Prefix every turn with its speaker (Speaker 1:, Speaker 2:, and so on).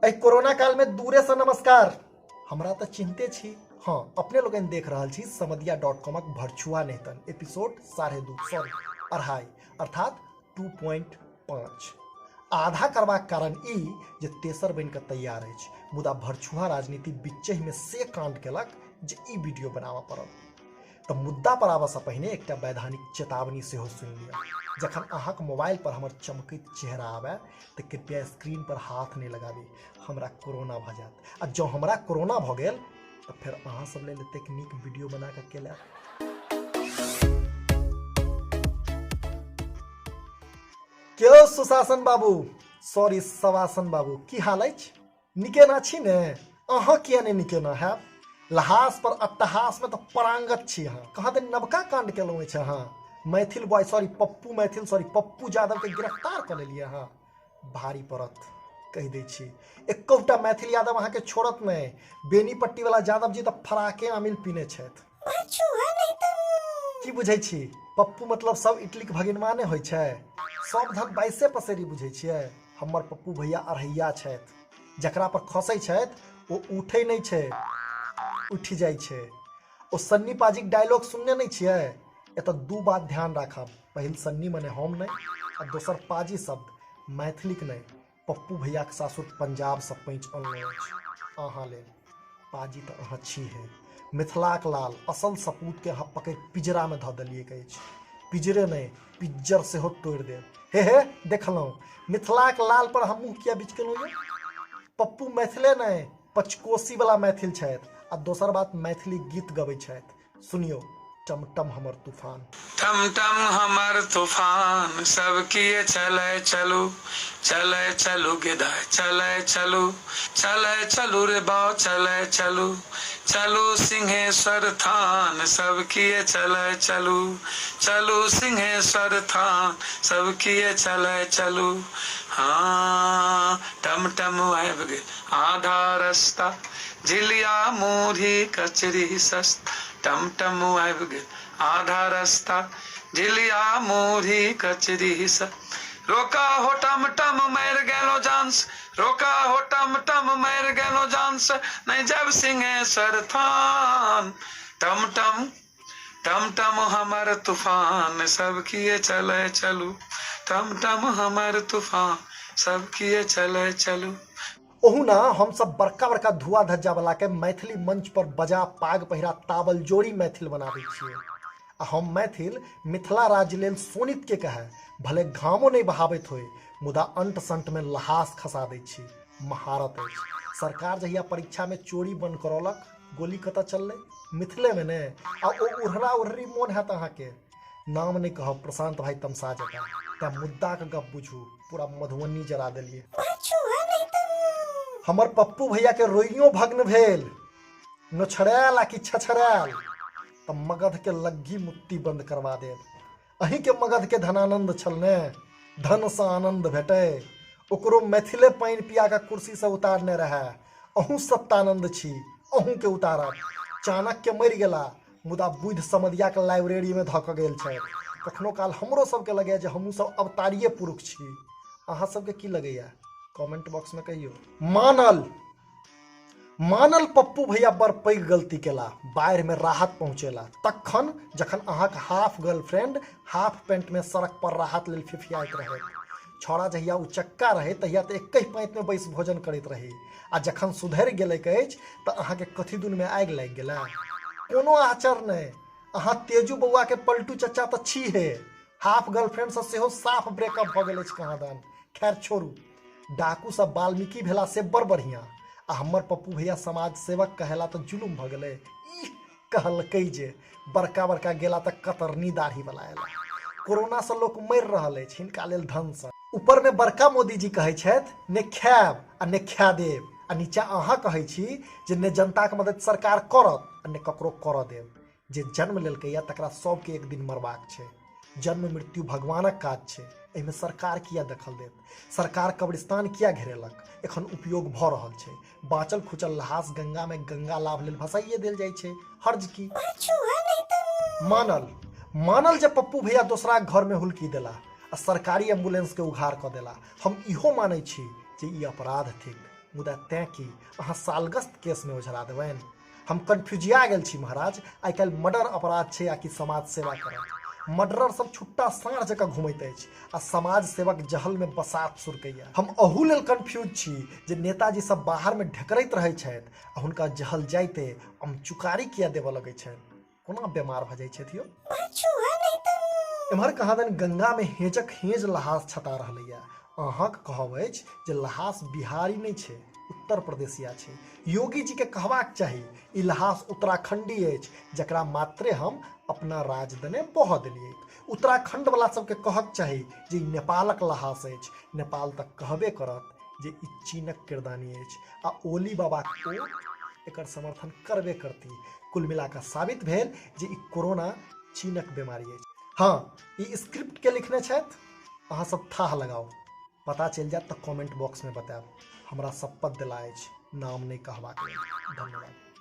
Speaker 1: एहि कोरोना कालमे दूरेसँ नमस्कार। हमरा तऽ चिन्हते छी। हँ, अपने लोकनि देख रहल छी समदिया डॉट कॉमक भरछुआ नहितन एपिसोड 2.5, सॉरी 2.5, अर्थात 2.5। आधा करबाक कारण ई जे तेसर बनि कऽ तैयार अछि, मुदा भरछुआ राजनीति बिच्चहिमे से कांड केलक जे ई वीडियो बनाबऽ पड़ल। तऽ मुद्दा पर आबऽसँ पहिने एकटा वैधानिक चेतावनी सेहो सुनि लिअ। जखन अहाँक मोबाइल पर हमर चमकैत चेहरा आबय तऽ कृपया स्क्रीन पर हाथ नहि लगाबी, हमरा कोरोना भऽ जायत। आ जँ हमरा कोरोना भऽ गेल तऽ फेर अहाँ सब लेल एतेक नीक वीडियो बना कऽ के लायब? क्यों सुशासन बाबू, सॉरी सवासन बाबू, की हाल अछि? निकेना छी ने? अहाँ किया नहि निकेना हैब? लहास पर अट्टहास में तऽ परांगत छी अहाँ। कहाँ दिन नवका कांड केलहुँ अछि अहाँ? Maithil boy, sorry Pappu Maithil, sorry Pappu Yadav के गिरफ्तार कऽ लेलियै अहाँ। भारी पड़त, कहि दै छी, एकोटा मैथिल यादव अहाँके छोड़त नहि। बेनीपट्टी वाला यादव जी तऽ फराके आमिल पीने छथि। की बुझै छी? पप्पू मतलब सब इटलीक भगिनवाने होइ छै? सब धन बाइसे पसेरी बुझै छियै? हमर पप्पू भैया अढ़ैया छथि, जकरा पर खसै छथि ओ उठै नहि छै, उठि जाइ छै। ओ सन्नी पाजीक डायलॉग सुनने नहि छियै? एतऽ दू बात ध्यान राखब, पहिल सन्नी मने हम नहि, आ दोसर पाजी शब्द मैथिलीक नहि, पप्पू भैयाक सासुर पंजाबसँ पैंच अनने अछि अहाँ लेल। पाजी तऽ अहाँ छी हे मिथिलाक लाल, असल सपूतके अहाँ पकड़ि पिजरामे धऽ देलियैक अछि। पिजरे नहि, पिज्जर सेहो तोड़ि देब। हे हे, देखलहुँ मिथिलाक लाल पर हम मुँह किया बिचकेलहुँ यौ? पप्पू मैथिले नहि, पचकोसी वाला मैथिल छथि। आ दोसर बात, मैथिली गीत गबै छथि। सुनियौ, टमटम हमर तूफान।
Speaker 2: टमटम हमर तूफान, सब किए चलै चलू, चलै चलू गे दाय, चलै चलू, चलै चलू रे बाउ, चलै चलू, चलू सिंहेश्वर थान, सब किए चलै चलू, चलू सिंहेश्वर थान, सब किए चलै चलू। हाँ, टमटम आबि गेल आधा रस्ता, झिलिया मुरही कचरी सस्ता। टमटम आबि गेल आधा रस्ता, झिलिया मुरही कचरी सस्ता। रोका हो टमटम मरि गेलो जान से, रोका हो टमटम मरि गेलो जान से, नहि जायब सिंहेश्वर थान। टमटम टमटम हमर तूफान, सब किए चलै चलू, टमटम हमर तूफान, सब किए चलै चलू।
Speaker 1: ओहुना हमसब बड़का बड़का धुआ धज्जा वाला के मैथिली मंच पर बजा पाग पहिरा ताबल जोड़ी मैथिल बनाबै छियै। आ हम मैथिल मिथिला राज्य लेल सोनित के कहै भले घामो नहि बहाबैत होय, मुदा अंट संट में लहास खसा दै छी। महारत अछि। सरकार जहिया परीक्षा में चोरी बंद करौलक, गोली कतऽ चललै? मिथिले में ने। आ ओ उड़रा उड़री मोन हैत अहाँके? नाम नहि कहब, प्रशांत भाई तमसा जेता। तैं मुद्दाक गप बुझू, पूरा मधुबनी जरा देलियै। हमर पप्पू भैया के रोइयो भग्न भेल, नोछड़ायल आ कि छछड़ायल तऽ मगध के लग्घी मुत्ती बंद करवा देब। अहीं के मगध के धनानंद छल ने, धन सँ आनंद भेटै, ओकरो मैथिले पानि पिया कऽ कुर्सी सँ उतारने रहए। अहूँ सत्तानंद छी, अहूँ के उतारब। चाणक्य मरि गेला, मुदा बुद्धि समदिया के लाइब्रेरी में धऽ कऽ गेल छथि। कखनो काल हमरो सबके लगैया जे हमहूँ सब अवतारिये पुरुष छी। अहाँ सबके की लगैया? कमेंट बॉक्स में कहियौ। मानल मानल पप्पू भैया बड़ पैघ गलती केला, बाढ़ि में राहत पहुंचेला तखन जखन अहाँक हाफ गर्लफ्रेंड हाफ पैंट में सड़क पर राहत लेल फिफियाइत रहै। छौड़ा जहिया उचक्का रहे तहिया तऽ एकहि पाँति में बैस भोजन करैत रही, आ जखन सुधरि गेलैक अछि तऽ अहाँके कथी दुन में आगि लागि गेला। कोनो आचर नहि। अहाँ तेजू बौआ के पलटू चचा तऽ छी हे, हाफ गर्लफ्रेंड सँ सेहो साफ ब्रेकअप भऽ गेल अछि कहाँ दन। खैर छोड़ू, डाकू सब वाल्मीकि भेला से बड़ बढ़िया, आ हमर पप्पू भैया समाज सेवक कहेला तऽ जुलुम भऽ गेलै। ईह कहलकै जे बड़का बड़का गेला तऽ कतरनी दाढ़ी वाला एला। कोरोना सँ लोक मरि रहल अछि, हिनका लेल धन सँ। ऊपर में बड़का मोदी जी कहै छथि ने खायब आ ने खाय देब, आ नीचा अहाँ कहै छी जे ने जनताक मदद सरकार करत आ ने ककरो करऽ देब। जे जन्म लेलकैया तकरा सबके एक दिन मरबाक छै। जन्म मृत्यु भगवानक काज छै, एहिमे सरकार किया दखल देत? सरकार कब्रिस्तान किया घेरेलक? एखन उपयोग भऽ रहल छै। बाँचल खुचल लहास गंगा में गंगा लाभ लेल भसाइए देल जाइ छै। हर्ज की? मानल मानल जे पप्पू भैया दोसराक घर में हुलकी देला आ सरकारी एम्बुलेंस के उघार कऽ देला, हम इहो मानै छी जे ई अपराध थिक। मुदा तेँ की अहाँ सालगस्त केसमे ओझरा देबनि? हम कन्फ्यूजिया गेल छी महाराज। आइ काल्हि मर्डर अपराध छै आ कि समाज सेवा करब? मर्डरर सब छुट्टा साँढ़ जकाँ घुमैत अछि आ समाज सेवक जहलमे बसात सुरकैया। हम अहू लेल कन्फ्यूज छी जे नेताजी सब बाहरमे ढेकरैत रहै छथि आ हुनका जहल जाइते अमचुकारी किया देबऽ लगै छनि? कोना बेमार भऽ जाइ छथि यौ? एम्हर कहाँदन गंगामे हेजक हेज लहास छता रहलैया। अहाँक कहब अछि जे लहास बिहारी नहि छै, उत्तर प्रदेशिया छै। योगी जी के कहबाक चाही ई लहास उत्तराखंडी अछि, जकरा मात्रे हम अपना राज दने बहऽ देलियै। उत्तराखंड वाला सबके कहक चाही जे ई नेपालक लहास अछि। नेपाल तऽ कहबे करत जे ई चीनक किरदानी अछि आ ओली बाबाक ओ एकर समर्थन करबे करती। कुल मिला कऽ साबित भेल जे ई कोरोना चीनक बीमारी अछि। हँ, ई स्क्रिप्ट के लिखने छथि अहाँ सब थाह लगाउ, पता चलि जायत तऽ कमेंट बॉक्स में बतायब। हमरा शपथ देला अछि नाम नहि कहबाक लेल। धन्यवाद।